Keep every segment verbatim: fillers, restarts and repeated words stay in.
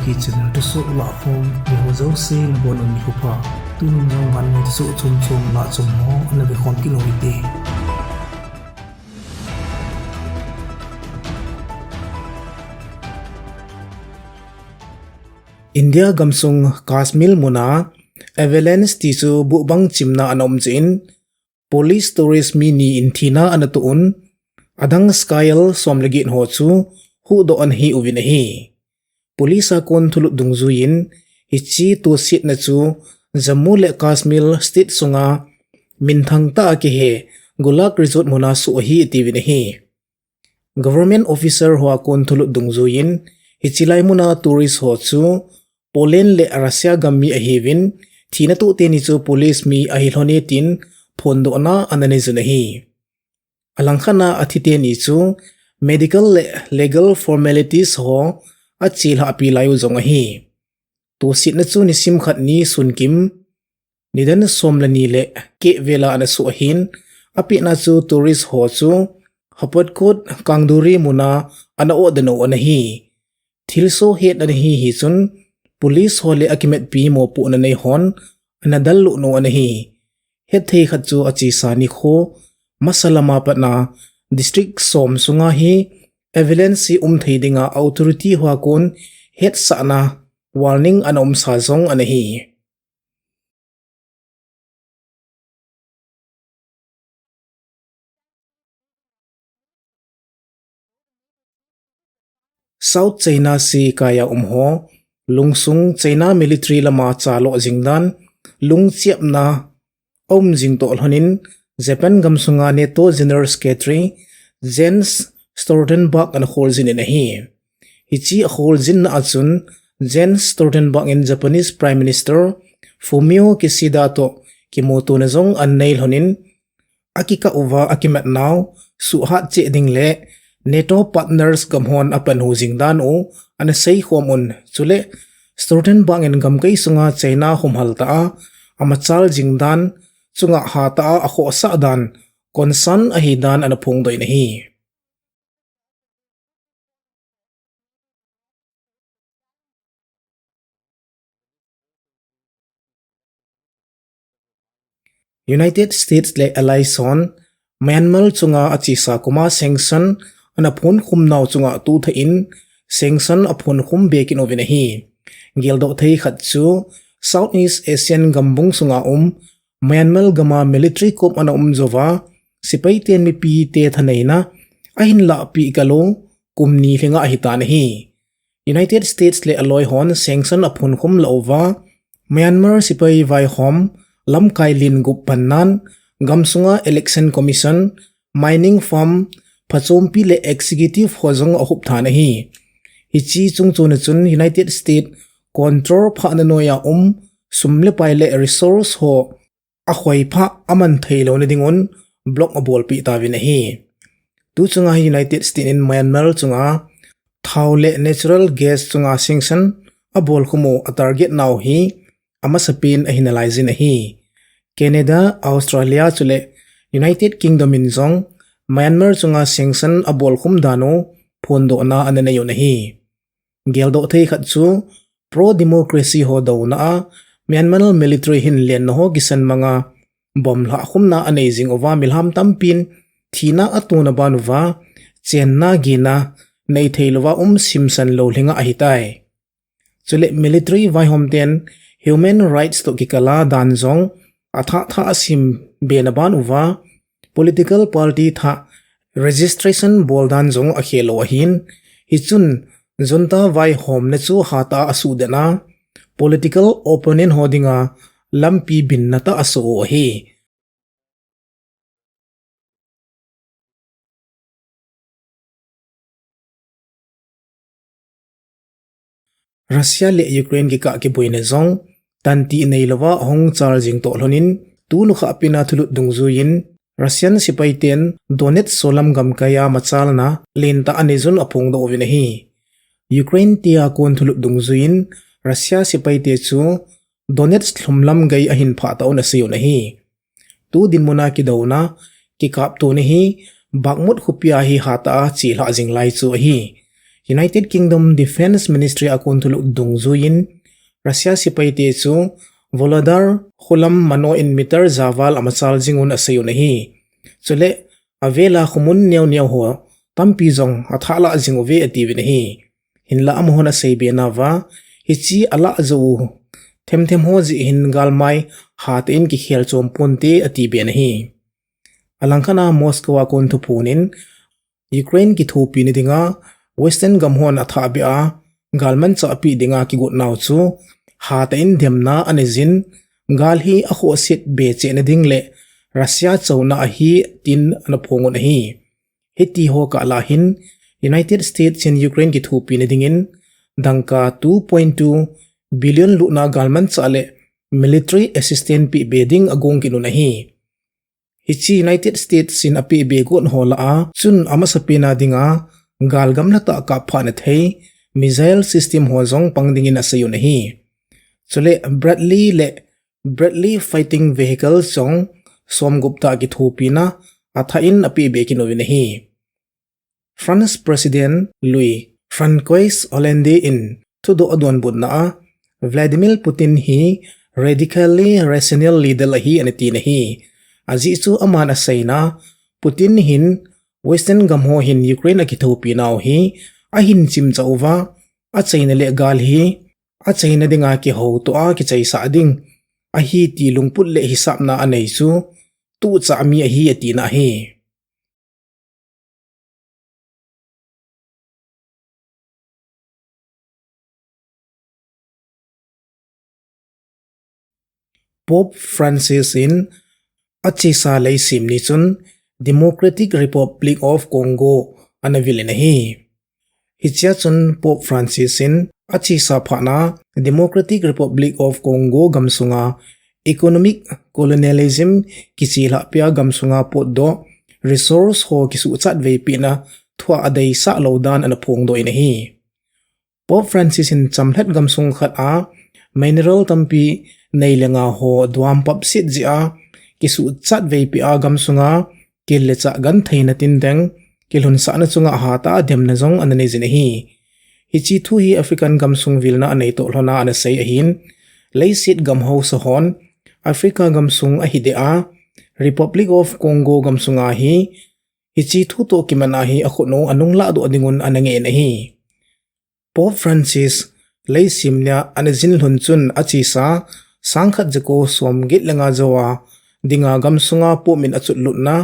Ki channel thusoh lahkhom, mi ho jouse nabonun nikho pha. Tuni jong vannoi thusoh chomchom lahchom ho ana vekhom kit u hite. India gamsung Kashmir muna avalanche tichu buhbang chimna ana um jeh in, police tourist mi ni in thina ana toh un, adang Skyal som le get ho chu huhdoh ana hi uvin ahi. Police a kon thulut dungjuiyin, hiche tosetna chu Jammu le Kashmir state sunga minthang tah a kihe Gulmarg Resort muna soh ahi atiuvin ahi. Government officer ho a kon thulut dungjuiyin, hiche lai muna tourist ho chu Poland le Russia gam mi ahiuvin, thina toh teni chu police mi ahi lhone tin phondohna ana neijun ahi. Alangkhat a athi teni chu medical le legal formalities ho achelhah pi lai u jong ahi. Tosetna chu nisim khat ni sunkim, nidan som le ni le keh vela ana soh ahin, apetna chu tourist ho chu Hapatkot Kangduri muna ana ohdan u ana hi. Thilsoh het ana hi hichun, police ho le akimatpi mopohna nei hon ana dallut u ana hi. Hetthei khat chu achesa nikho, masa lama patna district som sunga hi avalanche hi um thei dinga authority ho a kon hetsahna warning ana umsa jong ana hi. South China Sea kaiya um ho, lungsung China military lama chaloh jing dan, lungchiapna aum jing toh lhonin, Japan gamsunga NATO General Secretary Jens Stoltenberg ana kholjin in ahi. Hiche akholjinna a chun, Jens Stoltenberg in Japanese Prime Minister Fumio Kishida toh kimutona jong ana nei lhonin, akikah uva akimatnau suhhat cheh ding le NATO partners gam hon apanhu jing dan u ana seikhom un, chule Stoltenberg in gamkai sunga China humhal tah a amachal jing dan chunga hatah a akhohsah dan concern ahi dan ana phongdoh in ahi. United States le allies hon Myanmar chunga achesa koma sanction ana phonkhum nau chunga tuthah in sanction aphonkhum be kit uvin ahi. Geldoh thei khat chu Southeast Asian gambung sunga um Myanmar gama military coup ana um jouva, sepai ten mipite thaneina ahin lahpeh kal u kum ni lhinga ahitan ahi. United States le aloi hon sanction aphonkhum lah uva, Myanmar sepai vaihom lamkai lien gup pannan, gamsunga Election Commission, mining firm, phachompi le executive ho jong ahup than ahi. Hiche chungchona chun United States control phahna noiya um sum le pai le resource ho akhoiphah aman theilouna dingun block abolpeh tauvin ahi. Tuchunga hi United States in Myanmar chunga thao le natural gas chunga sanction abolkhum u atarget nau hi amasapen ahi nalaijin ahi. Canada, Australia chule United Kingdom in jong Myanmar chunga sanction abolkhum dan u phondohna ana nei un ahi. Geldoh thei khat chu pro-democracy ho douna a Myanmar military hin lenna ho kisan manga bomb lhahkhumna anei jing uva, milham tampin thina atona ban uva, chenna gina nei theilouva um simsan lou lhinga ahitai. Chule military vaihom ten human rights toh kikala dan jong athah thah a simbe na ban uva, political party thah registration bol dan jong akhel u ahin, hichun junta vaihomna chu hatah a asuhdet a, political opponent ho dinga lampi binna tah asoh u ahi. Russia le Ukraine kikah kiboina jong tantih neilouva ahung chal jing toh lhonin, tunu khah pena thulut dungjuiyin Russian sepai ten Donetsk solam gamkaiya machalna lentah anei jun aphongdoh uvin ahi. Ukraine tia kon thulut dungjuiyin Russia sepai te chu Donetsk lhumlam gei ahin phah tah un asei un ahi. Tu dinmuna kidouna kikaptona hi Bakhmut khopia hi hatah a chelhah jing lai chu ahi. United Kingdom Defence Ministry a kon thulut dungjuiyin Russia sepaite chu Volodar kholam manoh in meter javal amachal jingun aseiyu ahi. Chule avela khomun neo neo ho tampi jong athahlah jinguve atiuvin ahi. Hinlah amahon aseibe nauva, hiche alah jou u themthem ho jeh hin galmai hatah in kikhel chom ponte atibe ahi. Alangkhat a Moscow a kon thuphon in Ukraine kithopina dinga Western gam hon athahbeh a galmanchah apeh dinga kigot nau chu hatah in demna anei jin, gal hi akhohset be chehna ding le Russia chouna ahi tin ana phongun ahi. Hiti ho kah lah hin United States in Ukraine kithopina dingin dangka two point two billion lutna galmanchah le military assistance pehbe ding agong kit un ahi. Hiche United States in apehbe got ho lah a chun amasapen a dinga gal gamla tah a kapphahna thei missile system ho jong pang dingin aseiyun ahi. Chule Bradley le Bradley fighting vehicles jong somgup tah kithopina athah in apehbe kit uvin ahi. France President Louis Francois Hollande in thudoh adonbutna a Vladimir Putin hi radically rational leader ahi anatin ahi. Ajeh chu aman aseina, Putin hin Western gam ho hin Ukraine akithopi nau hi ahin chimchah uva, achaina le gal hi achaina dinga kihoutoh a kichaisah ding ahi ti lungput le hisapna anei chu tuchah mi ahi atina ahi. Pope Francis in achesa leisim ni chun Democratic Republic of Congo ana vil in ahi. Hichea chun Pope Francis in achesa phatna Democratic Republic of Congo gamsunga economic colonialism kichelhah pea gamsunga potdoh resource ho kisuhchat veipehna thua adeisah lou dan ana phongdoh in ahi. Pope Francis in chamlhat gamsung khat a mineral tampi nei le ngah ho duam papset jeh a kisuhchat veipeh a gamsunga kil le chah gentheina tindeng kilhunsahna chunga hatah a demna jong ana nei jin ahi. Hiche thu hi African gamsung vilna anei toh lhona ana sei ahin, leiset gam haosa hon Africa gamsung ahi deh a Republic of Congo gamsunga hi hiche thu toh kiman a hi akhut u anung lahdoh dingun ana ngeh in ahi. Pope Francis leisim nia ana jin lhun chun achesa sangkhat jako somget le nga jouva dinga gamsunga Pope min achutlutna,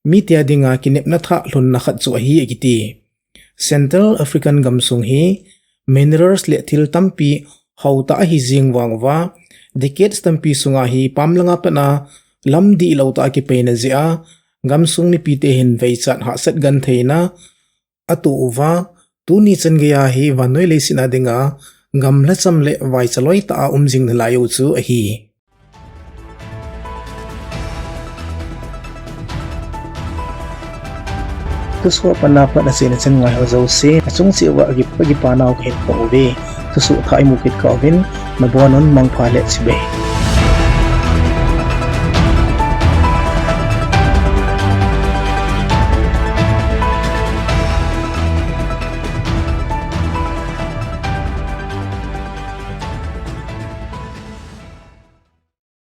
mitia dinga kinepna thah lhunna khat chu ahi akiti. Central African gamsung hi minerals le thil tampi haotah ahi jeng vang uva, decades tampi sunga hi pam langa pat a lam dihlou tah a kipeina jeh a gamsung mipite hin veichat hahsat gentheina atoh uva, tuni chan geiya hi vannoi leiset a dinga gamla cham le vaicha loi tah a um jing nalai u chu ahi. Thusoh apat na pat a chena chan ngai ho jouse achung cheh uva kipa, kipa nau kahin phong uve. Thusoh thah imu kit kah uvin nabonun mangpha le chibai.